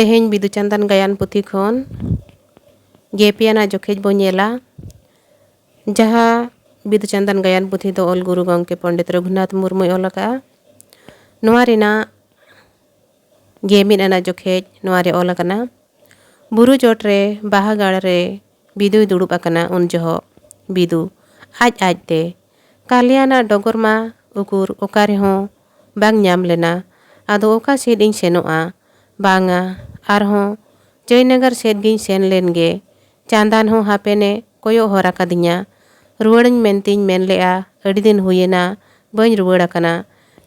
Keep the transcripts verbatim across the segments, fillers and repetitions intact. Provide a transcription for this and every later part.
ᱛᱮᱦᱮᱧ ᱵᱤᱫᱩ ᱪᱟᱸᱫᱟᱱ ᱜᱟᱭᱟᱱ ᱯᱩᱛᱷᱤ ᱠᱷᱚᱱ ᱜᱮᱯᱤᱭᱟᱱᱟᱜ ᱡᱚᱠᱷᱮᱡ ᱵᱚ ᱧᱮᱞᱟ, ᱡᱟᱦᱟᱸ ᱵᱤᱫᱩ ᱪᱟᱸᱫᱟᱱ ᱜᱟᱭᱟᱱ ᱯᱩᱛᱷᱤ ᱫᱚ ᱚᱞ ᱜᱩᱨᱩ ᱜᱚᱢᱠᱮ ᱯᱚᱱᱰᱤᱛ ᱨᱚᱜᱷᱩᱱᱟᱛᱷ ᱢᱩᱨᱢᱩᱭ ᱚᱞ ᱟᱠᱟᱫᱼᱟ᱾ ᱱᱚᱣᱟ ᱨᱮᱱᱟᱜ ᱜᱮ ᱢᱤᱫ ᱟᱱᱟᱜ ᱡᱚᱠᱷᱮᱡ ᱱᱚᱣᱟ ᱨᱮ ᱚᱞ ᱟᱠᱟᱱᱟ, ᱵᱩᱨᱩ ᱪᱚᱴ ᱨᱮ ᱵᱟᱦᱟ ᱜᱟᱲ ᱨᱮ ᱵᱤᱫᱩᱭ ᱫᱩᱲᱩᱵ ᱟᱠᱟᱱᱟ᱾ ᱩᱱ ᱡᱚᱦᱚᱜ ᱵᱤᱫᱩ ᱟᱡ ᱟᱡ ᱛᱮ, ᱠᱟᱞᱭᱟᱱᱟᱜ ᱰᱚᱜᱚᱨ ᱢᱟ ᱩᱠᱩᱨ ᱚᱠᱟ ᱨᱮᱦᱚᱸ ᱵᱟᱝ ᱧᱟᱢ ᱞᱮᱱᱟ᱾ ᱟᱫᱚ ᱚᱠᱟ ᱥᱮᱫ ᱤᱧ ᱥᱮᱱᱚᱜᱼᱟ? ᱵᱟᱝᱟ, ᱟᱨᱦᱚᱸ ᱡᱚᱭᱱᱚᱜᱚᱨ ᱥᱮᱫ ᱜᱤᱧ ᱥᱮᱱ ᱞᱮᱱ ᱜᱮ᱾ ᱪᱟᱸᱫᱟᱱ ᱦᱚᱸ ᱦᱟᱯᱮᱱᱮ ᱠᱚᱭᱚᱜ ᱦᱚᱨ ᱟᱠᱟᱫᱤᱧᱟ᱾ ᱨᱩᱣᱟᱹᱲᱟᱹᱧ ᱢᱮᱱᱛᱤᱧ ᱢᱮᱱ ᱞᱮᱜᱼᱟ, ᱟᱹᱰᱤ ᱫᱤᱱ ᱦᱩᱭᱮᱱᱟ, ᱵᱟᱹᱧ ᱨᱩᱣᱟᱹᱲ ᱟᱠᱟᱱᱟ᱾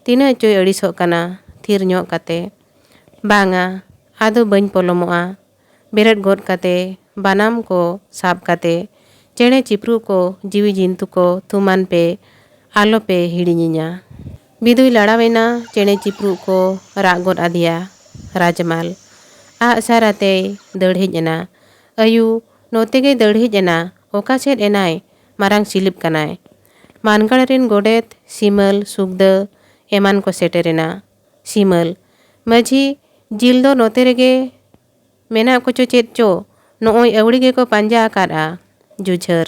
ᱛᱤᱱᱟᱹᱜ ᱪᱚᱭ ᱟᱹᱲᱤᱥᱚᱜ ᱠᱟᱱᱟ᱾ ᱛᱷᱤᱨ ᱧᱚᱜ ᱠᱟᱛᱮ, ᱵᱟᱝᱟ, ᱟᱫᱚ ᱵᱟᱹᱧ ᱯᱚᱞᱚᱢᱚᱜᱼᱟ᱾ ᱵᱮᱨᱮᱫ ᱜᱚᱫ ᱠᱟᱛᱮ ᱵᱟᱱᱟᱢ ᱠᱚ ᱥᱟᱵ ᱠᱟᱛᱮ, ᱪᱮᱬᱮ ᱪᱤᱯᱨᱩ ᱠᱚ, ᱡᱤᱣᱤ ᱡᱤᱱᱛᱩ ᱠᱚ, ᱛᱷᱩᱢᱟᱱ ᱯᱮ, ᱟᱞᱚ ᱯᱮ ᱦᱤᱲᱤᱧᱤᱧᱟ᱾ ᱵᱤᱫᱩᱭ ᱞᱟᱲᱟᱣᱮᱱᱟ, ᱪᱮᱬᱮ ᱪᱤᱯᱨᱩ ᱠᱚ ᱨᱟᱜ ᱜᱚᱫ ᱟᱫᱮᱭᱟ᱾ ᱨᱟᱡᱽᱢᱟᱞ, ᱟᱜ ᱥᱟᱨ ᱟᱛᱮᱭ ᱫᱟᱹᱲ ᱦᱮᱡ ᱮᱱᱟ᱾ ᱟᱭᱩ, ᱱᱚᱛᱮ ᱜᱮᱭ ᱫᱟᱹᱲ ᱦᱮᱡ ᱮᱱᱟ᱾ ᱚᱠᱟ ᱥᱮᱫ ᱮᱱᱟᱭ? ᱢᱟᱨᱟᱝ ᱥᱤᱞᱤᱯ ᱠᱟᱱᱟᱭ᱾ ᱢᱟᱱᱜᱟᱲ ᱨᱤᱱ ᱜᱚᱰᱮᱛ, ᱥᱤᱢᱟᱹᱞ, ᱥᱩᱠᱫᱟᱹ ᱮᱢᱟᱱ ᱠᱚ ᱥᱮᱴᱮᱨᱮᱱᱟ᱾ ᱥᱤᱢᱟᱹᱞ, ᱢᱟᱹᱡᱷᱤ, ᱡᱤᱞ ᱫᱚ ᱱᱚᱛᱮ ᱨᱮᱜᱮ ᱢᱮᱱᱟᱜ ᱠᱚᱪᱚ ᱪᱮᱫ ᱪᱚ, ᱱᱚᱜᱼᱚᱭ ᱟᱹᱣᱲᱤ ᱜᱮᱠᱚ ᱯᱟᱸᱡᱟ ᱟᱠᱟᱫᱼᱟ᱾ ᱡᱩᱡᱷᱟᱹᱨ,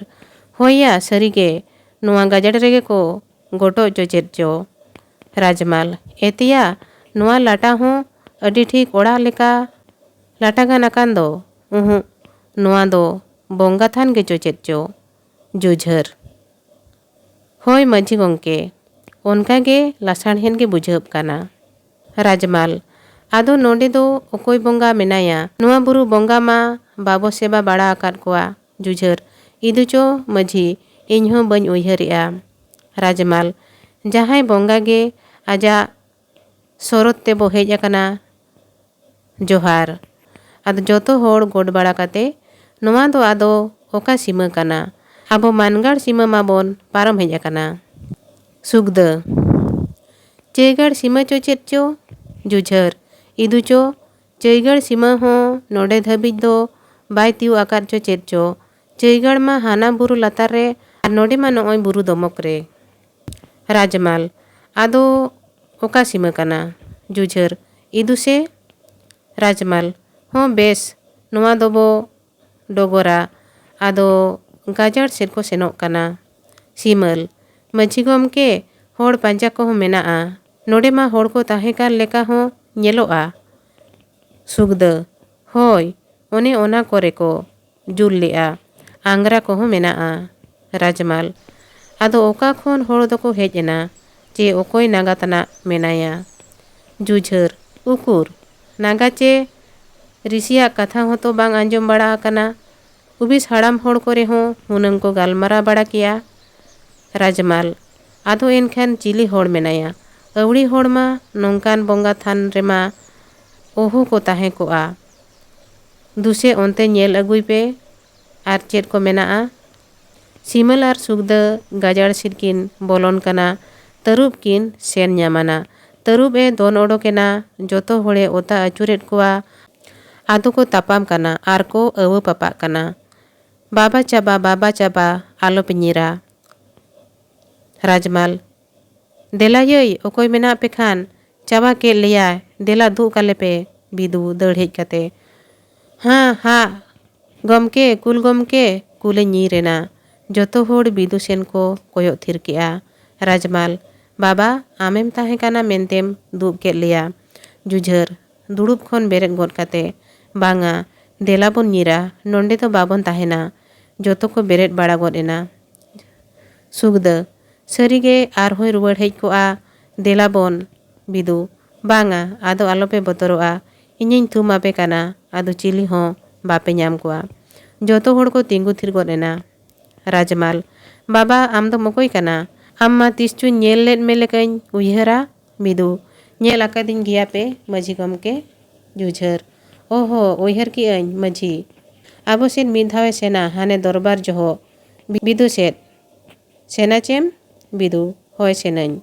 ᱦᱳᱭ ᱭᱟ, ᱥᱟᱹᱨᱤ ᱜᱮ, ᱱᱚᱣᱟ ᱜᱟᱡᱟᱲ ᱨᱮᱜᱮ ᱠᱚ ᱜᱚᱴᱚᱜ ᱪᱚ ᱪᱮᱫ ᱪᱚ᱾ ᱨᱟᱡᱽᱢᱟᱞ, ᱮᱛᱮᱭᱟ, ᱱᱚᱣᱟ ᱞᱟᱴᱟ ᱦᱚᱸ ᱟᱹᱰᱤ ᱴᱷᱤᱠ ᱚᱲᱟᱜ ᱞᱮᱠᱟ ᱞᱟᱴᱟ ᱜᱟᱱ ᱟᱠᱟᱱ ᱫᱚ᱾ ᱩᱦᱩᱸ, ᱱᱚᱣᱟ ᱫᱚ ᱵᱚᱸᱜᱟ ᱛᱷᱟᱱ ᱜᱮᱪᱚ ᱪᱮᱫ ᱪᱚ᱾ ᱡᱩᱡᱷᱟᱹᱨ, ᱦᱳᱭ ᱢᱟᱹᱡᱷᱤ ᱜᱚᱢᱠᱮ, ᱚᱱᱠᱟ ᱜᱮ ᱞᱟᱥᱟᱲᱦᱮᱫ ᱜᱮ ᱵᱩᱡᱷᱟᱹᱜ ᱠᱟᱱᱟ᱾ ᱨᱟᱡᱽᱢᱟᱞ, ᱟᱫᱚ ᱱᱚᱰᱮ ᱫᱚ ᱚᱠᱚᱭ ᱵᱚᱸᱜᱟ ᱢᱮᱱᱟᱭᱟ? ᱱᱚᱣᱟ ᱵᱩᱨᱩ ᱵᱚᱸᱜᱟ ᱢᱟ ᱵᱟᱵᱚ ᱥᱮᱵᱟ ᱵᱟᱲᱟ ᱟᱠᱟᱫ ᱠᱚᱣᱟ᱾ ᱡᱩᱡᱷᱟᱹᱨ, ᱤᱫᱩ ᱪᱚ ᱢᱟᱹᱡᱷᱤ, ᱤᱧ ᱦᱚᱸ ᱵᱟᱹᱧ ᱩᱭᱦᱟᱹᱨᱮᱜᱼᱟ᱾ ᱨᱟᱡᱽᱢᱟᱞ, ᱡᱟᱦᱟᱸᱭ ᱵᱚᱸᱜᱟ ᱜᱮ ᱟᱡᱟᱜ ᱥᱚᱨᱚᱛ ᱛᱮᱵᱚ ᱦᱮᱡ ᱟᱠᱟᱱᱟ᱾ ᱡᱚᱦᱟᱨ᱾ ᱟᱫᱚ ᱡᱚᱛᱚ ᱦᱚᱲ ᱜᱚᱰ ᱵᱟᱲᱟ ᱠᱟᱛᱮ, ᱱᱚᱣᱟ ᱫᱚ ᱟᱫᱚ ᱚᱠᱟ ᱥᱤᱢᱟᱹ ᱠᱟᱱᱟ? ᱟᱵᱚ ᱢᱟᱱᱜᱟᱲ ᱥᱤᱢᱟᱹ ᱢᱟᱵᱚᱱ ᱯᱟᱨᱚᱢ ᱦᱮᱡ ᱟᱠᱟᱱᱟ᱾ ᱥᱩᱠᱫᱟᱹ, ᱪᱟᱹᱭᱜᱟᱲ ᱥᱤᱢᱟᱹ ᱪᱚ ᱪᱮᱫ ᱪᱚ? ᱡᱩᱡᱷᱟᱹᱨ, ᱤᱫᱩ ᱪᱚ, ᱪᱟᱹᱭᱜᱟᱲ ᱥᱤᱢᱟᱹ ᱦᱚᱸ ᱱᱚᱰᱮ ᱫᱷᱟᱹᱵᱤᱡ ᱫᱚ ᱵᱟᱭ ᱛᱤᱭᱳᱜ ᱟᱠᱟᱫ ᱪᱚ ᱪᱮᱫ ᱪᱚ᱾ ᱪᱟᱹᱭᱜᱟᱲ ᱢᱟ ᱦᱟᱱᱟ ᱵᱩᱨᱩ ᱞᱟᱛᱟᱨ ᱨᱮ, ᱟᱨ ᱱᱚᱰᱮ ᱢᱟ ᱱᱚᱜᱼᱚᱭ ᱵᱩᱨᱩ ᱫᱚᱢᱚᱠ ᱨᱮ᱾ ᱨᱟᱡᱽᱢᱟᱞ, ᱟᱫᱚ ᱚᱠᱟ ᱥᱤᱢᱟᱹ ᱠᱟᱱᱟ? ᱡᱩᱡᱷᱟᱹᱨ, ᱤᱫᱩ ᱥᱮ? ᱨᱟᱡᱽᱢᱟᱞ, ᱦᱚᱸ ᱵᱮᱥ, ᱱᱚᱣᱟ ᱫᱚᱵᱚ ᱰᱚᱜᱚᱨᱟ᱾ ᱟᱫᱚ ᱜᱟᱡᱟᱲ ᱥᱮᱫ ᱠᱚ ᱥᱮᱱᱚᱜ ᱠᱟᱱᱟ᱾ ᱥᱤᱢᱟᱹᱞ, ᱢᱟᱹᱡᱷᱤ ᱜᱚᱢᱠᱮ, ᱦᱚᱲ ᱯᱟᱸᱡᱟ ᱠᱚᱦᱚᱸ ᱢᱮᱱᱟᱜᱼᱟ᱾ ᱱᱚᱰᱮ ᱢᱟ ᱦᱚᱲ ᱠᱚ ᱛᱟᱦᱮᱸ ᱠᱟᱱ ᱞᱮᱠᱟ ᱦᱚᱸ ᱧᱮᱞᱚᱜᱼᱟ᱾ ᱥᱩᱠᱫᱟᱹ, ᱦᱳᱭ, ᱚᱱᱮ ᱚᱱᱟ ᱠᱚᱨᱮ ᱠᱚ ᱡᱩᱞ ᱞᱮᱜᱼᱟ᱾ ᱟᱝᱜᱽᱨᱟ ᱠᱚᱦᱚᱸ ᱢᱮᱱᱟᱜᱼᱟ᱾ ᱨᱟᱡᱽᱢᱟᱞ, ᱟᱫᱚ ᱚᱠᱟ ᱠᱷᱚᱱ ᱦᱚᱲ ᱫᱚᱠᱚ ᱦᱮᱡ ᱮᱱᱟ ᱪᱮ ᱚᱠᱚᱭ ᱱᱟᱜᱟ ᱛᱟᱱᱟᱜ ᱢᱮᱱᱟᱭᱟ? ᱡᱩᱡᱷᱟᱹᱨ, ᱩᱠᱩᱨ, ᱱᱟᱜᱟ ᱪᱮ ᱨᱤᱥᱤᱭᱟᱜ ᱠᱟᱛᱷᱟ ᱦᱚᱸᱛᱚ ᱵᱟᱝ ᱟᱸᱡᱚᱢ ᱵᱟᱲᱟ ᱟᱠᱟᱱᱟ᱾ ᱩᱵᱤᱥ ᱦᱟᱲᱟᱢ ᱦᱚᱲ ᱠᱚᱨᱮ ᱦᱚᱸ ᱦᱩᱱᱟᱹᱝ ᱠᱚ ᱜᱟᱞᱢᱟᱨᱟᱣ ᱵᱟᱲᱟ ᱠᱮᱭᱟ᱾ ᱨᱟᱡᱽᱢᱟᱞ, ᱟᱫᱚ ᱮᱱᱠᱷᱟᱱ ᱪᱤᱞᱤ ᱦᱚᱲ ᱢᱮᱱᱟᱭᱟ? ᱟᱹᱣᱲᱤ ᱦᱚᱲ ᱢᱟ ᱱᱚᱝᱠᱟᱱ ᱵᱚᱸᱜᱟ ᱛᱷᱟᱱ ᱨᱮᱢᱟ ᱚᱦᱚ ᱠᱚ ᱛᱟᱦᱮᱸ ᱠᱚᱜᱼᱟ᱾ ᱫᱩᱥᱮ ᱚᱱᱛᱮ ᱧᱮᱞ ᱟᱹᱜᱩᱭ ᱯᱮ, ᱟᱨ ᱪᱮᱫ ᱠᱚ ᱢᱮᱱᱟᱜᱼᱟ? ᱥᱤᱢᱟᱹᱞ ᱟᱨ ᱥᱩᱠᱫᱟᱹ ᱜᱟᱡᱟᱲ ᱥᱮᱫ ᱠᱤᱱ ᱵᱚᱞᱚᱱ ᱠᱟᱱᱟ᱾ ᱛᱟᱹᱨᱩᱵ ᱠᱤᱱ ᱥᱮᱱ ᱧᱟᱢᱟᱱᱟ᱾ ᱛᱟᱹᱨᱩᱵ ᱮ ᱫᱚᱱ ᱚᱰᱚᱠ ᱮᱱᱟ᱾ ᱡᱚᱛᱚ ᱦᱚᱲᱮ ᱚᱛᱟ ᱟᱹᱪᱩᱨᱮᱫ ᱠᱚᱣᱟ᱾ ᱟᱫᱚ ᱠᱚ ᱛᱟᱯᱟᱢ ᱠᱟᱱᱟ ᱟᱨ ᱠᱚ ᱟᱹᱣᱟᱹ ᱯᱟᱯᱟᱜ ᱠᱟᱱᱟ᱾ ᱵᱟᱵᱟ ᱪᱟᱵᱟ, ᱵᱟᱵᱟ ᱪᱟᱵᱟ, ᱟᱞᱚᱯᱮ ᱧᱤᱨᱟ᱾ ᱨᱟᱡᱽᱢᱟᱞ, ᱫᱮᱞᱟ ᱭᱟᱹᱭ, ᱚᱠᱚᱭ ᱢᱮᱱᱟᱜ ᱯᱮ ᱠᱷᱟᱱ? ᱪᱟᱵᱟ ᱠᱮᱫ ᱞᱮᱭᱟᱭ, ᱫᱮᱞᱟ ᱫᱩᱜ ᱠᱟᱞᱮ ᱯᱮ᱾ ᱵᱤᱫᱩ ᱫᱟᱹᱲ ᱦᱮᱡ ᱠᱟᱛᱮ, ᱦᱟᱸ ᱦᱟᱸ, ᱜᱚᱢᱠᱮ, ᱠᱩᱞ ᱜᱚᱢᱠᱮ, ᱠᱩᱞᱮ ᱧᱤᱨ ᱮᱱᱟ᱾ ᱡᱚᱛᱚ ᱦᱚᱲ ᱵᱤᱫᱩ ᱥᱮᱱ ᱠᱚ ᱠᱚᱭᱚᱜ ᱛᱷᱤᱨ ᱠᱮᱜᱼᱟ᱾ ᱨᱟᱡᱽᱢᱟᱞ, ᱵᱟᱵᱟ, ᱟᱢᱮᱢ ᱛᱟᱦᱮᱸ ᱠᱟᱱᱟ ᱢᱮᱱᱛᱮᱢ ᱫᱩᱜ ᱠᱮᱫ ᱞᱮᱭᱟ᱾ ᱡᱩᱡᱷᱟᱹᱨ ᱫᱩᱲᱩᱵ ᱠᱷᱚᱱ ᱵᱮᱨᱮᱫ ᱜᱚᱫ ᱠᱟᱛᱮ, ᱵᱟᱝᱟ, ᱫᱮᱞᱟ ᱵᱚᱱ ᱧᱤᱨᱟ, ᱱᱚᱸᱰᱮ ᱫᱚ ᱵᱟᱵᱚᱱ ᱛᱟᱦᱮᱱᱟ᱾ ᱡᱚᱛᱚ ᱠᱚ ᱵᱮᱨᱮᱫ ᱵᱟᱲᱟ ᱜᱚᱫ ᱮᱱᱟ᱾ ᱥᱩᱠᱫᱟᱹ, ᱥᱟᱹᱨᱤᱜᱮ ᱟᱨᱦᱚᱸᱭ ᱨᱩᱣᱟᱹᱲ ᱦᱮᱡ ᱠᱚᱜᱼᱟ᱾ ᱫᱮᱞᱟ ᱵᱚᱱ᱾ ᱵᱤᱫᱩ, ᱵᱟᱝᱟ, ᱟᱫᱚ ᱟᱞᱚᱯᱮ ᱵᱚᱛᱚᱨᱚᱜᱼᱟ᱾ ᱤᱧᱤᱧ ᱛᱷᱩᱢ ᱟᱯᱮ ᱠᱟᱱᱟ, ᱟᱫᱚ ᱪᱤᱞᱤ ᱦᱚᱸ ᱵᱟᱯᱮ ᱧᱟᱢ ᱠᱚᱣᱟ᱾ ᱡᱚᱛᱚ ᱦᱚᱲ ᱠᱚ ᱛᱤᱸᱜᱩ ᱛᱷᱤᱨ ᱜᱚᱫ ᱮᱱᱟ᱾ ᱨᱟᱡᱽᱢᱟᱞ, ᱵᱟᱵᱟ, ᱟᱢ ᱫᱚᱢ ᱚᱠᱚᱭ ᱠᱟᱱᱟ? ᱟᱢ ᱢᱟ ᱛᱤᱥ ᱪᱚᱧ ᱧᱮᱞ ᱞᱮᱫ ᱢᱮ ᱞᱮᱠᱟᱧ ᱩᱭᱦᱟᱹᱨᱟ᱾ ᱵᱤᱫᱩ, ᱧᱮᱞ ᱟᱠᱟᱫᱤᱧ ᱜᱮᱭᱟ ᱯᱮ, ᱢᱟᱹᱡᱷᱤ ᱜᱚᱢᱠᱮ᱾ ᱡᱩᱡᱷᱟᱹᱨ, ᱚ ᱦᱚ, ᱩᱭᱦᱟᱹᱨ ᱠᱮᱜᱼᱟᱹᱧ, ᱢᱟᱹᱡᱷᱤ᱾ ᱟᱵᱚ ᱥᱮᱫ ᱢᱤᱫ ᱫᱷᱟᱣᱮ ᱥᱮᱱᱟ, ᱦᱟᱱᱮ ᱫᱚᱨᱵᱟᱨ ᱡᱚᱦᱚᱜ᱾ ᱵᱤᱫᱩ ᱥᱮᱫ᱾ ᱥᱮᱱᱟ ᱪᱮᱢ? ᱵᱤᱫᱩ, ᱦᱳᱭ ᱥᱮᱱᱟᱹᱧ᱾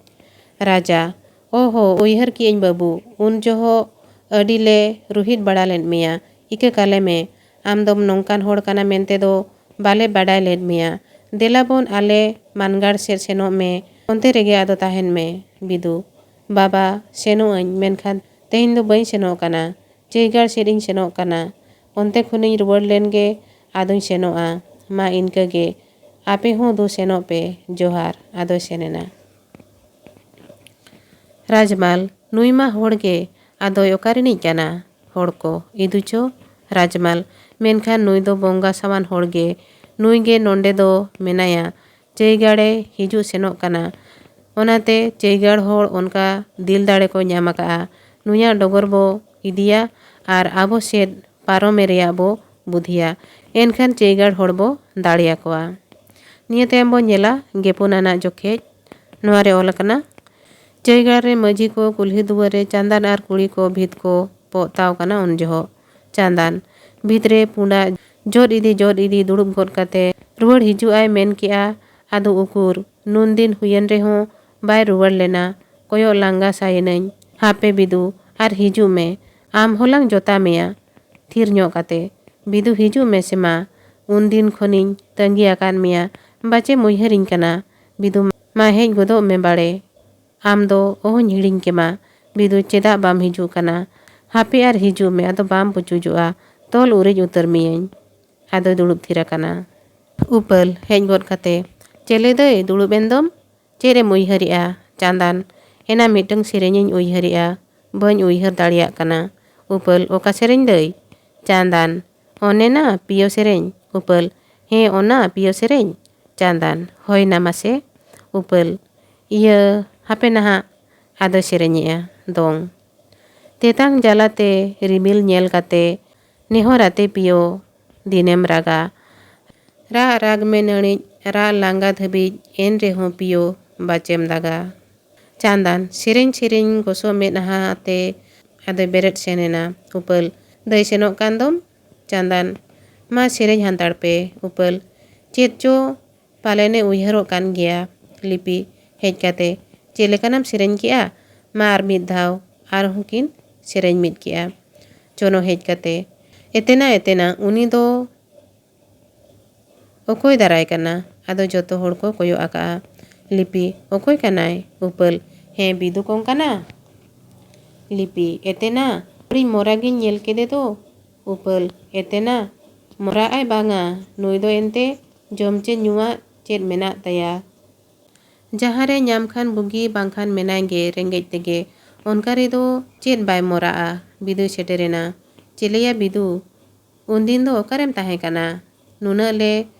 ᱨᱟᱡᱟ, ᱚ ᱦᱚ, ᱩᱭᱦᱟᱹᱨ ᱠᱮᱜᱼᱟᱹᱧ ᱵᱟᱹᱵᱩ, ᱩᱱ ᱡᱚᱦᱚᱜ ᱟᱹᱰᱤ ᱞᱮ ᱨᱩᱦᱤᱫ ᱵᱟᱲᱟ ᱞᱮᱫ ᱢᱮᱭᱟ᱾ ᱤᱠᱟᱹ ᱠᱟᱞᱮ ᱢᱮ, ᱟᱢ ᱫᱚᱢ ᱱᱚᱝᱠᱟᱱ ᱦᱚᱲ ᱠᱟᱱᱟ ᱢᱮᱱᱛᱮ ᱫᱚ ᱵᱟᱞᱮ ᱵᱟᱰᱟᱭ ᱞᱮᱫ ᱢᱮᱭᱟ᱾ ᱫᱮᱞᱟ ᱵᱚᱱ ᱟᱞᱮ ᱢᱟᱱᱜᱟᱲ ᱥᱮᱫ ᱥᱮᱱᱚᱜ ᱢᱮ, ᱚᱱᱛᱮ ᱨᱮᱜᱮ ᱟᱫᱚ ᱛᱟᱦᱮᱱ ᱢᱮ᱾ ᱵᱤᱫᱩ, ᱵᱟᱵᱟ, ᱥᱮᱱᱚᱜ ᱟᱹᱧ, ᱢᱮᱱᱠᱷᱟᱱ ᱛᱮᱦᱮᱧ ᱫᱚ ᱵᱟᱹᱧ ᱥᱮᱱᱚᱜ ᱠᱟᱱᱟ᱾ ᱪᱟᱹᱭᱜᱟᱲ ᱥᱮᱫ ᱤᱧ ᱥᱮᱱᱚᱜ ᱠᱟᱱᱟ᱾ ᱚᱱᱛᱮ ᱠᱷᱚᱱᱤᱧ ᱨᱩᱣᱟᱹᱲ ᱞᱮᱱ ᱜᱮ ᱟᱫᱚᱧ ᱥᱮᱱᱚᱜᱼᱟ᱾ ᱢᱟ ᱤᱱᱠᱟᱹ ᱜᱮ, ᱟᱯᱮ ᱦᱚᱸ ᱫᱩ ᱥᱮᱱᱚᱜ ᱯᱮ, ᱡᱚᱦᱟᱨ᱾ ᱟᱫᱚᱭ ᱥᱮᱱ ᱮᱱᱟ᱾ ᱨᱟᱡᱽᱢᱟᱞ, ᱱᱩᱭ ᱢᱟ ᱦᱚᱲ ᱜᱮ, ᱟᱫᱚᱭ ᱚᱠᱟ ᱨᱤᱱᱤᱡ ᱠᱟᱱᱟ? ᱦᱚᱲ ᱠᱚ, ᱤᱫᱩ ᱪᱚ᱾ ᱨᱟᱡᱽᱢᱟᱞ, ᱢᱮᱱᱠᱷᱟᱱ ᱱᱩᱭ ᱫᱚ ᱵᱚᱸᱜᱟ ᱥᱟᱣᱟᱱ ᱦᱚᱲ ᱜᱮ, ᱱᱩᱭ ᱜᱮ ᱱᱚᱸᱰᱮ ᱫᱚ ᱢᱮᱱᱟᱭᱟ, ᱪᱟᱹᱭᱜᱟᱲᱮ ᱦᱤᱡᱩᱜ ᱥᱮᱱᱚᱜ ᱠᱟᱱᱟ᱾ ᱚᱱᱟᱛᱮ ᱪᱟᱹᱭᱜᱟᱲ ᱦᱚᱲ ᱚᱱᱠᱟ ᱫᱤᱞ ᱫᱟᱲᱮ ᱠᱚ ᱧᱟᱢ ᱟᱠᱟᱫᱼᱟ, ᱱᱩᱭᱟᱜ ᱰᱚᱜᱚᱨ ᱵᱚ ᱤᱫᱤᱭᱟ ᱟᱨ ᱟᱵᱚ ᱥᱮᱫ ᱯᱟᱨᱚᱢᱮ ᱨᱮᱭᱟᱜ ᱵᱚ ᱵᱩᱫᱷᱤᱭᱟ, ᱮᱱᱠᱷᱟᱱ ᱪᱟᱹᱭᱜᱟᱲ ᱦᱚᱲ ᱵᱚ ᱫᱟᱲᱮᱭᱟᱠᱚᱣᱟ᱾ ᱱᱤᱭᱟᱹ ᱛᱟᱭᱚᱢ ᱵᱚ ᱧᱮᱞᱟ ᱜᱮᱯᱩᱱ ᱟᱱᱟᱜ ᱡᱚᱠᱷᱮᱡ᱾ ᱱᱚᱣᱟ ᱨᱮ ᱚᱞ ᱟᱠᱟᱱᱟ, ᱪᱟᱹᱭᱜᱟᱲ ᱨᱮ ᱢᱟᱹᱡᱷᱤ ᱠᱚ ᱠᱩᱞᱦᱤ ᱫᱩᱣᱟᱹᱨ ᱨᱮ ᱪᱟᱸᱫᱟᱱ ᱟᱨ ᱠᱩᱲᱤ ᱠᱚ ᱵᱷᱤᱛ ᱠᱚ ᱯᱚᱜ ᱛᱟᱣ ᱠᱟᱱᱟ᱾ ᱩᱱ ᱡᱚᱦᱚᱜ ᱪᱟᱸᱫᱟᱱ ᱵᱷᱤᱛ ᱨᱮ ᱯᱩᱸᱰᱟᱜ ᱡᱚᱫ ᱤᱫᱤ ᱡᱚᱫ ᱤᱫᱤ ᱫᱩᱲᱩᱵ ᱜᱚᱫ ᱠᱟᱛᱮ ᱨᱩᱣᱟᱹᱲ ᱦᱤᱡᱩᱜ ᱟᱭ ᱢᱮᱱ ᱠᱮᱜᱼᱟ᱾ ᱟᱫᱚ ᱩᱠᱩᱨ, ᱱᱩᱱ ᱫᱤᱱ ᱦᱩᱭᱮᱱ ᱨᱮᱦᱚᱸ ᱵᱟᱭ ᱨᱩᱣᱟᱹᱲ ᱞᱮᱱᱟ᱾ ᱠᱚᱭᱚᱜ ᱞᱟᱸᱜᱟ ᱥᱟᱭᱮᱱᱟᱹᱧ᱾ ᱦᱟᱯᱮ ᱵᱤᱫᱩ, ᱟᱨ ᱦᱤᱡᱩᱜ ᱢᱮ, ᱟᱢ ᱦᱚᱞᱟᱝ ᱡᱚᱛᱟ ᱢᱮᱭᱟ᱾ ᱛᱷᱤᱨ ᱧᱚᱜ ᱠᱟᱛᱮ, ᱵᱤᱫᱩ, ᱦᱤᱡᱩᱜ ᱢᱮ ᱥᱮ ᱢᱟ, ᱩᱱᱫᱤᱱ ᱠᱷᱚᱱᱤᱧ ᱛᱟᱺᱜᱤ ᱟᱠᱟᱫ ᱢᱮᱭᱟ, ᱵᱟᱪᱮᱢ ᱩᱭᱦᱟᱹᱨᱤᱧ ᱠᱟᱱᱟ? ᱵᱤᱫᱩ, ᱢᱟ ᱦᱮᱡ ᱜᱚᱫᱚᱜ ᱢᱮ ᱵᱟᱲᱮ, ᱟᱢ ᱫᱚ ᱚᱦᱚᱧ ᱦᱤᱲᱤᱧ ᱠᱮᱢᱟ᱾ ᱵᱤᱫᱩ, ᱪᱮᱫᱟᱜ ᱵᱟᱢ ᱦᱤᱡᱩᱜ ᱠᱟᱱᱟ? ᱦᱟᱯᱮ ᱟᱨ ᱦᱤᱡᱩᱜ ᱢᱮ, ᱟᱫᱚ ᱵᱟᱢ ᱯᱩᱪᱩᱡᱚᱜᱼᱟ, ᱛᱚᱞ ᱩᱨᱤᱡ ᱩᱛᱟᱹᱨ ᱢᱤᱭᱟᱹᱧ᱾ ᱟᱫᱚᱭ ᱫᱩᱲᱩᱵ ᱛᱷᱤᱨ ᱟᱠᱟᱱᱟ᱾ ᱩᱯᱟᱹᱞ, ᱦᱮᱡ ᱜᱚᱫ ᱠᱟᱛᱮ, ᱪᱮᱞᱮ ᱫᱟᱹᱭ, ᱫᱩᱲᱩᱵ ᱮᱱ ᱫᱚᱢ? ᱪᱮᱫ ᱮᱢ ᱩᱭᱦᱟᱹᱨᱮᱜᱼᱟ? ᱪᱟᱸᱫᱟᱱ, ᱮᱱᱟ ᱢᱤᱫᱴᱟᱝ ᱥᱮᱨᱮᱧ ᱤᱧ ᱩᱭᱦᱟᱹᱨᱮᱜᱼᱟ, ᱵᱟᱹᱧ ᱩᱭᱦᱟᱹᱨ ᱫᱟᱲᱮᱭᱟᱜ ᱠᱟᱱᱟ᱾ ᱩᱯᱟᱹᱞ, ᱚᱠᱟ ᱥᱮᱨᱮᱧ ᱫᱟᱹᱭ? ᱪᱟᱸᱫᱟᱱ, ᱚᱱᱮᱱᱟ ᱯᱤᱭᱳ ᱥᱮᱨᱮᱧ᱾ ᱩᱯᱟᱹᱞ, ᱦᱮᱸ, ᱚᱱᱟ ᱯᱤᱭᱳ ᱥᱮᱨᱮᱧ᱾ ᱪᱟᱸᱫᱟᱱ, ᱦᱳᱭ ᱱᱟ ᱢᱟᱥᱮ᱾ ᱩᱯᱟᱹᱞ, ᱤᱭᱟᱹ, ᱦᱟᱯᱮ ᱱᱟᱦᱟᱜ᱾ ᱟᱫᱚᱭ ᱥᱮᱨᱮᱧᱮᱜᱼᱟ ᱫᱚᱝ᱾ ᱛᱮᱛᱟᱝ ᱡᱟᱞᱟᱛᱮ ᱨᱤᱢᱤᱞ ᱧᱮᱞ ᱠᱟᱛᱮ ᱱᱮᱦᱚᱨ ᱟᱛᱮ ᱯᱤᱭᱳ ᱫᱤᱱᱮᱢ ᱨᱟᱜᱟ᱾ ᱨᱟᱜ ᱨᱟᱜᱽ ᱢᱮ ᱱᱟᱹᱲᱤᱡ, ᱨᱟᱜ ᱞᱟᱸᱜᱟ ᱫᱷᱟᱹᱵᱤᱡ, ᱮᱱ ᱨᱮᱦᱚᱸ ᱯᱤᱭᱳ ᱵᱟᱪᱮᱢ ᱫᱟᱜᱟ᱾ ᱪᱟᱸᱫᱟᱱ, ᱥᱮᱨᱮᱧ ᱥᱮᱨᱮᱧ ᱜᱚᱥᱚ ᱢᱮᱫᱦᱟ ᱟᱛᱮ ᱟᱫᱚᱭ ᱵᱮᱨᱮᱫ ᱥᱮᱱ ᱮᱱᱟ᱾ ᱩᱯᱟᱹᱞ, ᱫᱟᱹᱭ ᱥᱮᱱᱚᱜ ᱠᱟᱱ ᱫᱚᱢ᱾ ᱪᱟᱸᱫᱟᱱ, ᱢᱟ ᱥᱮᱨᱮᱧ ᱦᱟᱱᱛᱟᱲ ᱯᱮ᱾ ᱩᱯᱟᱹᱞ, ᱪᱮᱫ ᱪᱚ ᱯᱟᱞᱮᱱᱮ ᱩᱭᱦᱟᱹᱨᱚᱜ ᱠᱟᱱ ᱜᱮᱭᱟ᱾ ᱞᱤᱯᱤ, ᱦᱮᱡ ᱠᱟᱛᱮ, ᱪᱮᱫ ᱞᱮᱠᱟᱱᱟᱢ ᱥᱮᱨᱮᱧ ᱠᱮᱜᱼᱟ? ᱢᱟ ᱟᱨ ᱢᱤᱫ ᱫᱷᱟᱣ᱾ ᱟᱨᱦᱚᱸ ᱠᱤᱱ ᱥᱮᱨᱮᱧ ᱢᱤᱫ ᱠᱮᱜᱼᱟ᱾ ᱪᱚᱱᱚ ᱦᱮᱡ ᱠᱟᱛᱮ, ᱮᱛᱮᱱᱟ, ᱮᱛᱮᱱᱟ, ᱩᱱᱤ ᱫᱚ ᱚᱠᱚᱭ ᱫᱟᱨᱟᱭ ᱠᱟᱱᱟ? ᱟᱫᱚ ᱡᱚᱛᱚ ᱦᱚᱲ ᱠᱚ ᱠᱚᱭᱚᱜ ᱟᱠᱟᱜᱼᱟ᱾ ᱞᱤᱯᱤ, ᱚᱠᱚᱭ ᱠᱟᱱᱟᱭ? ᱩᱯᱟᱹᱞ, ᱦᱮᱸ, ᱵᱤᱫᱩ ᱠᱚᱝ ᱠᱟᱱᱟ᱾ ᱞᱤᱯᱤ, ᱮᱛᱮᱱᱟ, ᱟᱹᱰᱤ ᱢᱚᱨᱟ ᱜᱤᱧ ᱧᱮᱞ ᱠᱮᱫᱮ ᱫᱚ᱾ ᱩᱯᱟᱹᱞ, ᱮᱛᱮᱱᱟ? ᱢᱚᱨᱟᱜ ᱟᱭ ᱵᱟᱝᱟ, ᱱᱩᱭ ᱫᱚ ᱮᱱᱛᱮ ᱡᱚᱢ ᱪᱮ ᱧᱩᱣᱟᱜ ᱪᱮᱫ ᱢᱮᱱᱟᱜ ᱛᱟᱭᱟ? ᱡᱟᱦᱟᱸ ᱨᱮ ᱧᱟᱢ ᱠᱷᱟᱱ ᱵᱩᱜᱤ, ᱵᱟᱝᱠᱷᱟᱱ ᱢᱮᱱᱟᱭ ᱜᱮ ᱨᱮᱸᱜᱮᱡ ᱛᱮᱜᱮ᱾ ᱚᱱᱠᱟ ᱨᱮᱫᱚ ᱪᱮᱫ ᱵᱟᱭ ᱢᱚᱨᱟᱜᱼᱟ? ᱵᱤᱫᱩᱭ ᱥᱮᱴᱮᱨᱮᱱᱟ᱾ ᱪᱮᱞᱮᱭᱟ ᱵᱤᱫᱩ, ᱩᱱᱫᱤᱱ ᱫᱚ ᱚᱠᱟᱨᱮᱢ ᱛᱟᱦᱮᱸ ᱠᱟᱱᱟ? ᱱᱩᱱᱟᱹᱜ ᱞᱮ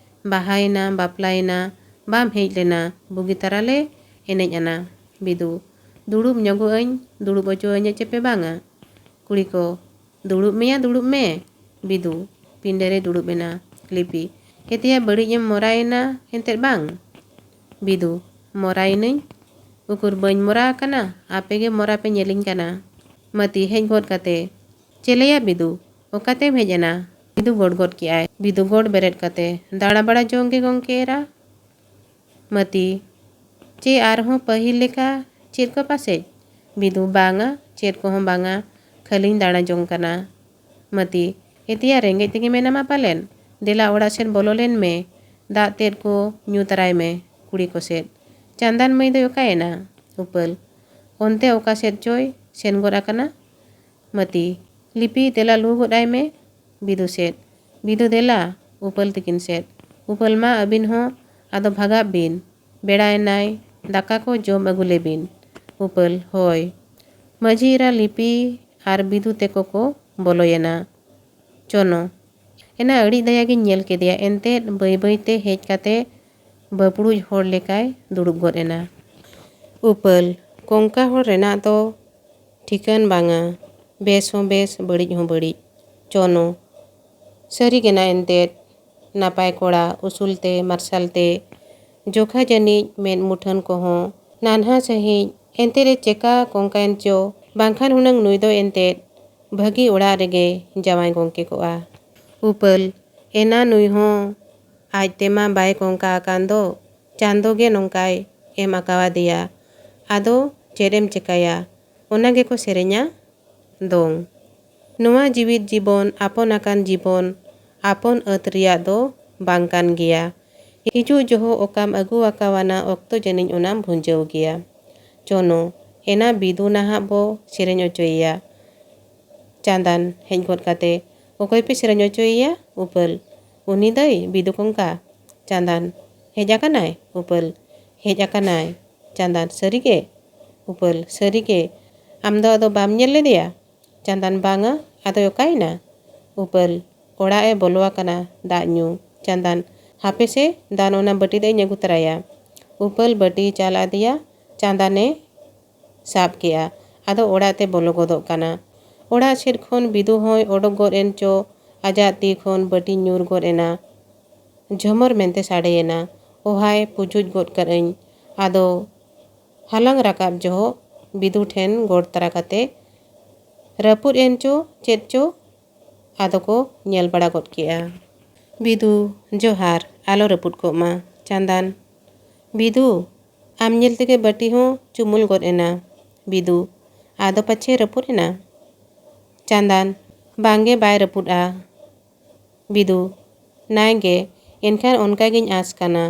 ᱵᱟᱦᱟᱭᱮᱱᱟ, ᱵᱟᱯᱞᱟᱭᱮᱱᱟ, ᱵᱟᱢ ᱦᱮᱡ ᱞᱮᱱᱟ, ᱵᱩᱜᱤ ᱛᱟᱨᱟ ᱞᱮ ᱮᱱᱮᱡ ᱟᱱᱟ᱾ ᱵᱤᱫᱩ, ᱫᱩᱲᱩᱵ ᱧᱚᱜᱚᱜ ᱟᱹᱧ, ᱫᱩᱲᱩᱵ ᱚᱪᱚ ᱟᱹᱧ ᱪᱮᱯᱮ ᱵᱟᱝᱟ? ᱠᱩᱲᱤ ᱠᱚ, ᱫᱩᱲᱩᱵ ᱢᱮᱭᱟ, ᱫᱩᱲᱩᱵ ᱢᱮ᱾ ᱵᱤᱫᱩ, ᱯᱤᱸᱰᱟᱹ ᱨᱮ ᱫᱩᱲᱩᱵ ᱮᱱᱟ᱾ ᱞᱤᱯᱤ, ᱮᱛᱮᱭᱟ ᱵᱟᱹᱲᱤᱡ ᱮᱢ ᱢᱚᱨᱟᱭᱮᱱᱟ ᱮᱱᱛᱮᱫ ᱵᱟᱝ? ᱵᱤᱫᱩ, ᱢᱚᱨᱟᱭᱮᱱᱟᱹᱧ? ᱩᱠᱩᱨ ᱵᱟᱹᱧ ᱢᱚᱨᱟ ᱟᱠᱟᱱᱟ, ᱟᱯᱮ ᱜᱮ ᱢᱚᱨᱟ ᱯᱮ ᱧᱮᱞᱤᱧ ᱠᱟᱱᱟ᱾ ᱢᱟᱹᱛᱤ, ᱦᱮᱡ ᱜᱚᱫ ᱠᱟᱛᱮ, ᱪᱮᱞᱮᱭᱟ ᱵᱤᱫᱩ, ᱚᱠᱟᱛᱮᱢ ᱦᱮᱡ ᱮᱱᱟ? ᱵᱤᱫᱩ ᱜᱚᱰ ᱜᱚᱫ ᱠᱮᱜᱼᱟᱭ᱾ ᱵᱤᱫᱩ ᱜᱚᱰ ᱵᱮᱨᱮᱫ ᱠᱟᱛᱮ, ᱫᱟᱬᱟ ᱵᱟᱲᱟ ᱡᱚᱝ ᱜᱮ ᱜᱚᱢᱠᱮ ᱮᱨᱟ᱾ ᱢᱟᱹᱛᱤ, ᱪᱮ ᱟᱨᱦᱚᱸ ᱯᱟᱹᱦᱤᱞ ᱞᱮᱠᱟ ᱪᱮᱫ ᱠᱚ ᱯᱟᱥᱮᱡ? ᱵᱤᱫᱩ, ᱵᱟᱝᱟ, ᱪᱮᱫ ᱠᱚᱦᱚᱸ ᱵᱟᱝᱟ, ᱠᱷᱟᱹᱞᱤᱧ ᱫᱟᱬᱟ ᱡᱚᱝ ᱠᱟᱱᱟ᱾ ᱢᱟᱹᱛᱤ, ᱮᱛᱮᱭᱟ ᱨᱮᱸᱜᱮᱡ ᱛᱮᱜᱮ ᱢᱮᱱᱟᱢᱟ ᱯᱟᱞᱮᱱ? ᱫᱮᱞᱟ ᱚᱲᱟᱜ ᱥᱮᱫ ᱵᱚᱞᱚ ᱞᱮᱱ ᱢᱮ, ᱫᱟᱜ ᱛᱮᱫ ᱠᱚ ᱧᱩ ᱛᱟᱨᱟᱭ ᱢᱮ᱾ ᱠᱩᱲᱤ ᱠᱚ ᱥᱮᱫ, ᱪᱟᱸᱫᱟᱱ ᱢᱟᱹᱭ ᱫᱚᱭ ᱚᱠᱟᱭᱮᱱᱟ? ᱩᱯᱟᱹᱞ, ᱚᱱᱛᱮ ᱚᱠᱟ ᱥᱮᱫ ᱪᱚᱭ ᱥᱮᱱ ᱜᱚᱫ ᱟᱠᱟᱱᱟ᱾ ᱢᱟᱹᱛᱤ, ᱞᱤᱯᱤ, ᱫᱮᱞᱟ ᱞᱩ ᱜᱚᱫ ᱟᱭ ᱢᱮ᱾ ᱵᱤᱫᱩ ᱥᱮᱫ, ᱵᱤᱫᱩ ᱫᱮᱞᱟ, ᱩᱯᱟᱹᱞ ᱛᱤᱠᱤᱱ ᱥᱮᱫ᱾ ᱩᱯᱟᱹᱞ ᱢᱟ ᱟᱹᱵᱤᱱ ᱦᱚᱸ ᱟᱫᱚ ᱵᱷᱟᱜᱟᱜ ᱵᱤᱱ, ᱵᱮᱲᱟᱭᱮᱱᱟᱭ, ᱫᱟᱠᱟ ᱠᱚ ᱡᱚᱢ ᱟᱹᱜᱩ ᱞᱮᱵᱤᱱ᱾ ᱩᱯᱟᱹᱞ, ᱦᱳᱭ᱾ ᱢᱟᱹᱡᱷᱤ ᱮᱨᱟ ᱞᱤᱯᱤ ᱟᱨ ᱵᱤᱫᱩ ᱛᱮᱠᱚ ᱠᱚ ᱵᱚᱞᱚᱭᱮᱱᱟ᱾ ᱪᱚᱱᱚ, ᱮᱱᱟ ᱟᱹᱲᱤᱡ ᱫᱟᱭᱟ ᱜᱤᱧ ᱧᱮᱞ ᱠᱮᱫᱮᱭᱟ, ᱮᱱᱛᱮᱫ ᱵᱟᱹᱭ ᱵᱟᱹᱭ ᱛᱮ ᱦᱮᱡ ᱠᱟᱛᱮ ᱵᱟᱹᱯᱲᱩᱡ ᱦᱚᱲ ᱞᱮᱠᱟᱭ ᱫᱩᱲᱩᱵ ᱜᱚᱫ ᱮᱱᱟ᱾ ᱩᱯᱟᱹᱞ, ᱠᱚᱝᱠᱟ ᱦᱚᱲ ᱨᱮᱱᱟᱜ ᱫᱚ ᱴᱷᱤᱠᱟᱹᱱ ᱵᱟᱝᱟ, ᱵᱮᱥ ᱦᱚᱸ ᱵᱮᱥ, ᱵᱟᱹᱲᱤᱡ ᱦᱚᱸ ᱵᱟᱹᱲᱤᱡ᱾ ᱪᱚᱱᱚ, ᱥᱟᱹᱨᱤ ᱜᱮ ᱱᱟ ᱮᱱᱛᱮᱫ, ᱱᱟᱯᱟᱭ ᱠᱚᱲᱟ, ᱩᱥᱩᱞ ᱛᱮ, ᱢᱟᱨᱥᱟᱞ ᱛᱮ, ᱡᱚᱠᱷᱟ ᱡᱟᱹᱱᱤᱡ ᱢᱮᱫ ᱢᱩᱴᱷᱟᱹᱱ ᱠᱚᱦᱚᱸ ᱱᱟᱱᱦᱟ ᱥᱟᱺᱦᱤᱡ, ᱮᱱᱛᱮ ᱨᱮ ᱪᱮᱠᱟ ᱠᱚᱝᱠᱟᱭᱮᱱ ᱪᱚ, ᱵᱟᱝᱠᱷᱟᱱ ᱦᱩᱱᱟᱹᱝ ᱱᱩᱭ ᱫᱚ ᱮᱱᱛᱮᱫ ᱵᱷᱟᱹᱜᱤ ᱚᱲᱟᱜ ᱨᱮᱜᱮ ᱡᱟᱶᱟᱭ ᱜᱚᱝᱠᱮ ᱠᱚᱜᱼᱟ᱾ ᱩᱯᱟᱹᱞ, ᱮᱱᱟ ᱱᱩᱭ ᱦᱚᱸ ᱟᱡ ᱛᱮᱢᱟ ᱵᱟᱭ ᱠᱚᱝᱠᱟ ᱟᱠᱟᱱ ᱫᱚ, ᱪᱟᱸᱫᱚ ᱜᱮ ᱱᱚᱝᱠᱟᱭ ᱮᱢ ᱟᱠᱟᱣᱟᱫᱮᱭᱟ᱾ ᱟᱫᱚ ᱪᱮᱫ ᱮᱢ ᱪᱮᱠᱟᱭᱟ, ᱚᱱᱟ ᱜᱮᱠᱚ ᱥᱮᱨᱮᱧᱟ ᱫᱚᱝ᱾ ᱱᱚᱣᱟ ᱡᱤᱣᱤᱫ ᱡᱤᱵᱚᱱ ᱟᱯᱚᱱ ᱟᱠᱟᱱ ᱡᱤᱵᱚᱱ, ᱟᱯᱚᱱ ᱟᱹᱛ ᱨᱮᱭᱟᱜ ᱫᱚ ᱵᱟᱝ ᱠᱟᱱ ᱜᱮᱭᱟ᱾ ᱦᱤᱡᱩᱜ ᱡᱚᱦᱚᱜ ᱚᱠᱟᱢ ᱟᱹᱜᱩ ᱟᱠᱟᱣᱟᱱᱟ, ᱚᱠᱛᱚ ᱡᱟᱹᱱᱤᱡ ᱚᱱᱟᱢ ᱵᱷᱩᱸᱡᱟᱹᱣ ᱜᱮᱭᱟ᱾ ᱪᱚᱱᱚ, ᱮᱱᱟ ᱵᱤᱫᱩ ᱱᱟᱦᱟᱜ ᱵᱚ ᱥᱮᱨᱮᱧ ᱚᱪᱚᱭᱮᱭᱟ᱾ ᱪᱟᱸᱫᱟᱱ ᱦᱮᱡ ᱜᱚᱫ ᱠᱟᱛᱮ, "ᱚᱠᱚᱭ ᱯᱮ ᱥᱮᱨᱮᱧ ᱦᱚᱪᱚᱭᱮᱭᱟ?" ᱩᱯᱟᱹᱞ, "ᱩᱱᱤ ᱫᱟᱹᱭ, ᱵᱤᱫᱩ ᱠᱚᱝᱠᱟ᱾ ᱪᱟᱸᱫᱟᱱ, ᱦᱮᱡ ᱟᱠᱟᱱᱟᱭ?" ᱩᱯᱟᱹᱞ, "ᱦᱮᱡ ᱟᱠᱟᱱᱟᱭ᱾" ᱪᱟᱸᱫᱟᱱ, "ᱥᱟᱹᱨᱤ ᱜᱮ?" ᱩᱯᱟᱹᱞ, "ᱥᱟᱹᱨᱤ ᱜᱮ᱾ ᱟᱢ ᱫᱚ ᱟᱫᱚ ᱵᱟᱢ ᱧᱮᱞ ᱞᱮᱫᱮᱭᱟ?" ᱪᱟᱸᱫᱟᱱ, "ᱵᱟᱝᱟ, ᱟᱫᱚᱭ ᱚᱠᱟᱭᱮᱱᱟ?" ᱩᱯᱟᱹᱞ, "ᱚᱲᱟᱜ ᱮ ᱵᱚᱞᱚ ᱟᱠᱟᱱᱟ ᱫᱟᱜ ᱧᱩ᱾" ᱪᱟᱸᱫᱟᱱ, "ᱦᱟᱯᱮ ᱥᱮ, ᱫᱟᱱ ᱚᱱᱟ ᱵᱟᱹᱴᱤ ᱫᱟᱜ ᱤᱧ ᱟᱹᱜᱩ ᱛᱚᱨᱟᱭᱟ᱾" ᱩᱯᱟᱹᱞ ᱵᱟᱹᱴᱤᱭ ᱪᱟᱞ ᱟᱫᱮᱭᱟ, ᱪᱟᱸᱫᱟᱱᱮ ᱥᱟᱵ ᱠᱮᱜᱼᱟ᱾ ᱟᱫᱚ ᱚᱲᱟᱜ ᱛᱮ ᱵᱚᱞᱚ ᱜᱚᱫᱚᱜ ᱠᱟᱱᱟ᱾ ᱚᱲᱟᱜ ᱥᱮᱫ ᱠᱷᱚᱱ ᱵᱤᱫᱩ ᱦᱚᱸᱭ ᱚᱰᱚᱠ ᱜᱚᱫ ᱮᱱ ᱪᱚ, ᱟᱡᱟᱜ ᱛᱤ ᱠᱷᱚᱱ ᱵᱟᱹᱴᱤ ᱧᱩᱨ ᱜᱚᱫ ᱮᱱᱟ᱾ ᱡᱷᱚᱢᱚᱨ ᱢᱮᱱᱛᱮ ᱥᱟᱰᱮᱭᱮᱱᱟ, "ᱚᱦᱟᱭ, ᱯᱩᱡᱩᱡ ᱜᱚᱫ ᱠᱟᱜ ᱟᱹᱧ᱾" ᱟᱫᱚ ᱦᱟᱞᱟᱝ ᱨᱟᱠᱟᱵ ᱡᱚᱦᱚᱜ ᱵᱤᱫᱩ ᱴᱷᱮᱱ ᱜᱚᱲ ᱛᱟᱨᱟ ᱠᱟᱛᱮ, ᱨᱟᱹᱯᱩᱫ ᱮᱱ ᱪᱚ ᱪᱮᱫ ᱪᱚ, ᱟᱫᱚ ᱠᱚ ᱧᱮᱞ ᱵᱟᱲᱟ ᱜᱚᱫ ᱠᱮᱜᱼᱟ᱾ "ᱵᱤᱫᱩ, ᱡᱚᱦᱟᱨ, ᱟᱞᱚ ᱨᱟᱹᱯᱩᱫ ᱠᱚᱜ ᱢᱟ᱾" ᱪᱟᱸᱫᱟᱱ, "ᱵᱤᱫᱩ, ᱟᱢ ᱧᱮᱞ ᱛᱮᱜᱮ ᱵᱟᱹᱴᱤ ᱦᱚᱸ ᱪᱩᱢᱩᱞ ᱜᱚᱫ ᱮᱱᱟ᱾" ᱵᱤᱫᱩ, "ᱟᱫᱚ ᱯᱟᱪᱷᱮ ᱨᱟᱹᱯᱩᱫ ᱮᱱᱟ?" ᱪᱟᱸᱫᱟᱱ, "ᱵᱟᱝᱜᱮ, ᱵᱟᱭ ᱨᱟᱹᱯᱩᱫᱼᱟ᱾" ᱵᱤᱫᱩ, "ᱱᱟᱭ ᱜᱮ, ᱮᱱᱠᱷᱟᱱ ᱚᱱᱠᱟ ᱜᱤᱧ ᱟᱸᱥ ᱠᱟᱱᱟ᱾"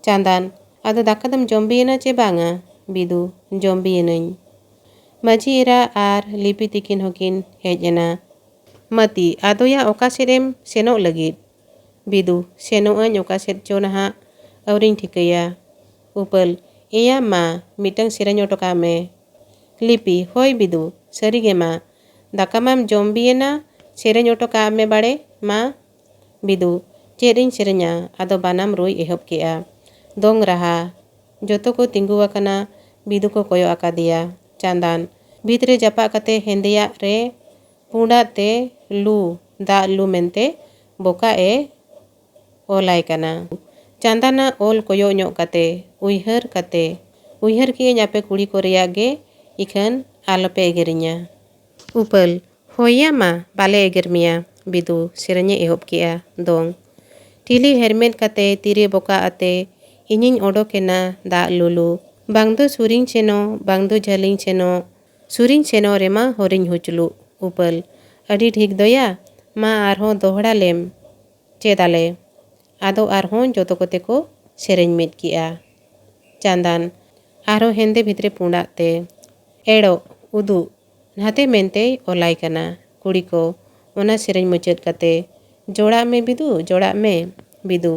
ᱪᱟᱸᱫᱟᱱ, "ᱟᱫᱚ ᱫᱟᱠᱟ ᱫᱚᱢ ᱡᱚᱢ ᱵᱤᱭᱮᱱᱟ ᱪᱮ ᱵᱟᱝᱟ?" ᱵᱤᱫᱩ, "ᱡᱚᱢ ᱵᱤᱭᱮᱱᱟᱹᱧ᱾" ᱢᱟᱹᱡᱷᱤ ᱮᱨᱟ ᱟᱨ ᱞᱤᱯᱤ ᱛᱤᱠᱤᱱ ᱦᱚᱸᱠᱤᱱ ᱦᱮᱡ ᱮᱱᱟ᱾ "ᱢᱟᱹᱛᱤ, ᱟᱫᱚᱭᱟ ᱚᱠᱟ ᱥᱮᱫ ᱮᱢ ᱥᱮᱱᱚᱜ ᱞᱟᱹᱜᱤᱫ?" ᱵᱤᱫᱩ, "ᱥᱮᱱᱚᱜ ᱟᱹᱧ ᱚᱠᱟ ᱥᱮᱫ ᱪᱚ ᱱᱟᱦᱟᱜ, ᱟᱹᱣᱨᱤᱧ ᱴᱷᱤᱠᱟᱹᱭᱟ᱾" ᱩᱯᱟᱹᱞ, "ᱮᱭᱟ ᱢᱟ, ᱢᱤᱫᱴᱟᱝ ᱥᱮᱨᱮᱧ ᱚᱴᱚ ᱠᱟᱜ ᱢᱮ᱾" ᱞᱤᱯᱤ, "ᱦᱳᱭ ᱵᱤᱫᱩ, ᱥᱟᱹᱨᱤ ᱜᱮ ᱢᱟ᱾ ᱫᱟᱠᱟ ᱢᱟᱢ ᱡᱚᱢ ᱵᱤᱭᱮᱱᱟ, ᱥᱮᱨᱮᱧ ᱚᱴᱚ ᱠᱟᱜ ᱢᱮ ᱵᱟᱲᱮ ᱢᱟ᱾" ᱵᱤᱫᱩ, "ᱪᱮᱫ ᱤᱧ ᱥᱮᱨᱮᱧᱟ?" ᱟᱫᱚ ᱵᱟᱱᱟᱢ ᱨᱩᱭ ᱮᱦᱚᱵ ᱠᱮᱜᱼᱟ᱾ ᱫᱚᱝ ᱨᱟᱦᱟ᱾ ᱡᱚᱛᱚ ᱠᱚ ᱛᱤᱸᱜᱩ ᱟᱠᱟᱱᱟ, ᱵᱤᱫᱩ ᱠᱚ ᱠᱚᱭᱚᱜ ᱟᱠᱟᱫᱮᱭᱟ᱾ ᱪᱟᱸᱫᱟᱱ, ᱵᱷᱤᱛ ᱨᱮ ᱡᱟᱯᱟᱜ ᱠᱟᱛᱮ ᱦᱮᱸᱫᱮᱭᱟᱜ ᱨᱮ ᱯᱩᱸᱰᱟᱜ ᱛᱮ ᱞᱩ, ᱫᱟᱜ ᱞᱩ ᱢᱮᱱᱛᱮ ᱵᱚᱠᱟᱜ ᱮ ᱚᱞᱟᱭ ᱠᱟᱱᱟ᱾ ᱪᱟᱸᱫᱟᱱᱟᱜ ᱚᱞ ᱠᱚᱭᱚᱜ ᱧᱚᱜ ᱠᱟᱛᱮ, ᱩᱭᱦᱟᱹᱨ ᱠᱟᱛᱮ, "ᱩᱭᱦᱟᱹᱨ ᱠᱮᱜᱼᱟᱹᱧ ᱟᱯᱮ ᱠᱩᱲᱤ ᱠᱚ ᱨᱮᱭᱟᱜ ᱜᱮ, ᱤᱠᱷᱟᱹᱱ ᱟᱞᱚᱯᱮ ᱮᱜᱮᱨᱤᱧᱟ᱾" ᱩᱯᱟᱹᱞ, "ᱦᱳᱭ ᱭᱟ ᱢᱟ, ᱵᱟᱞᱮ ᱮᱜᱮᱨ ᱢᱮᱭᱟ᱾" ᱵᱤᱫᱩ ᱥᱮᱨᱮᱧᱮ ᱮᱦᱚᱵ ᱠᱮᱜᱼᱟ᱾ ᱫᱚᱝ᱾ ᱴᱷᱤᱞᱤ ᱦᱮᱨᱢᱮᱫ ᱠᱟᱛᱮ ᱛᱤᱨᱮ ᱵᱚᱠᱟ ᱟᱛᱮ, ᱤᱧᱤᱧ ᱚᱰᱚᱠᱮᱱᱟ ᱫᱟᱜ ᱞᱩᱞᱩ᱾ ᱵᱟᱝ ᱫᱚ ᱥᱩᱨᱤᱧ ᱥᱮᱱᱚᱜ, ᱵᱟᱝ ᱫᱚ ᱡᱷᱟᱹᱞᱤᱧ ᱥᱮᱱᱚᱜ, ᱥᱩᱨᱤᱧ ᱥᱮᱱᱚᱜ ᱨᱮᱢᱟ ᱦᱚᱨᱤᱧ ᱦᱩᱪᱞᱩᱜ᱾ ᱩᱯᱟᱹᱞ, ᱟᱹᱰᱤ ᱴᱷᱤᱠ ᱫᱚᱭᱟ, ᱢᱟ ᱟᱨᱦᱚᱸ ᱫᱚᱦᱲᱟ ᱞᱮᱢ ᱪᱮᱫ ᱟᱞᱮ᱾ ᱟᱫᱚ ᱟᱨᱦᱚᱸ ᱡᱚᱛᱚ ᱠᱚᱛᱮ ᱠᱚ ᱥᱮᱨᱮᱧ ᱢᱤᱫ ᱠᱮᱜᱼᱟ᱾ ᱪᱟᱸᱫᱟᱱ, ᱟᱨᱦᱚᱸ ᱦᱮᱸᱫᱮ ᱵᱷᱤᱛᱨᱤ ᱯᱩᱸᱰᱟᱜ ᱛᱮ, ᱮᱲᱚᱜ, ᱩᱫᱩᱜ, ᱦᱟᱛᱮ ᱢᱮᱱᱛᱮᱭ ᱚᱞᱟᱭ ᱠᱟᱱᱟ᱾ ᱠᱩᱲᱤ ᱠᱚ ᱚᱱᱟ ᱥᱮᱨᱮᱧ ᱢᱩᱪᱟᱹᱫ ᱠᱟᱛᱮ, "ᱡᱚᱲᱟᱜ ᱢᱮ ᱵᱤᱫᱩ, ᱡᱚᱲᱟᱜ ᱢᱮ ᱵᱤᱫᱩ,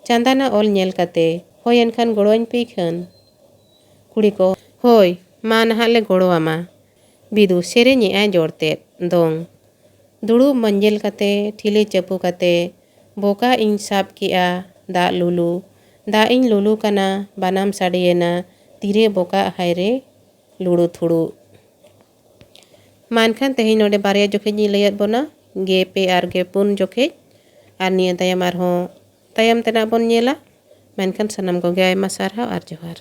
ᱪᱟᱸᱫᱟᱱᱟ ᱚᱞ ᱧᱮᱞ ᱠᱟᱛᱮ, ᱦᱳᱭ ᱮᱱᱠᱷᱟᱱ ᱜᱚᱲᱚᱣᱟᱹᱧ ᱯᱮ ᱠᱷᱟᱱ?" ᱠᱩᱲᱤ ᱠᱚ, "ᱦᱳᱭ, ᱢᱟ ᱱᱟᱦᱟᱜ ᱞᱮ ᱜᱚᱲᱚᱣᱟᱢᱟ᱾" ᱵᱤᱫᱩ ᱥᱮᱨᱮᱧᱮᱜᱼᱟᱭ ᱡᱚᱲᱛᱮᱫ ᱫᱚᱝ᱾ ᱫᱩᱲᱩᱵ ᱢᱟᱹᱧᱡᱮᱞ ᱠᱟᱛᱮ, ᱴᱷᱤᱞᱤ ᱪᱟᱹᱯᱩ ᱠᱟᱛᱮ, ᱵᱚᱠᱟᱜ ᱤᱧ ᱥᱟᱵ ᱠᱮᱜᱼᱟ ᱫᱟᱜ ᱞᱩᱞᱩ᱾ ᱫᱟᱜ ᱤᱧ ᱞᱩᱞᱩ ᱠᱟᱱᱟ, ᱵᱟᱱᱟᱢ ᱥᱟᱰᱮᱭᱮᱱᱟ, ᱛᱤᱨᱮ ᱵᱚᱠᱟᱜ ᱦᱟᱭ ᱨᱮ ᱞᱩᱲᱩ ᱛᱷᱩᱲᱩ᱾ ᱢᱟ ᱮᱱᱠᱷᱟᱱ ᱛᱮᱦᱮᱧ ᱱᱚᱰᱮ ᱵᱟᱨᱭᱟ ᱡᱚᱠᱷᱮᱡ ᱤᱧ ᱞᱟᱹᱭᱟᱫ ᱵᱚᱱᱟ, ᱜᱮ ᱯᱮ ᱟᱨ ᱜᱮ ᱯᱩᱱ ᱡᱚᱠᱷᱮᱡ, ᱟᱨ ᱱᱤᱭᱟᱹ ᱛᱟᱭᱚᱢ ᱟᱨᱦᱚᱸ ᱛᱟᱭᱚᱢ ᱛᱮᱱᱟᱜ ᱵᱚᱱ ᱧᱮᱞᱟ᱾ ᱢᱮᱱᱠᱷᱟᱱ ᱥᱟᱱᱟᱢ ᱠᱚᱜᱮ ᱟᱭᱢᱟ ᱥᱟᱨᱦᱟᱣ ᱟᱨ ᱡᱚᱦᱟᱨ᱾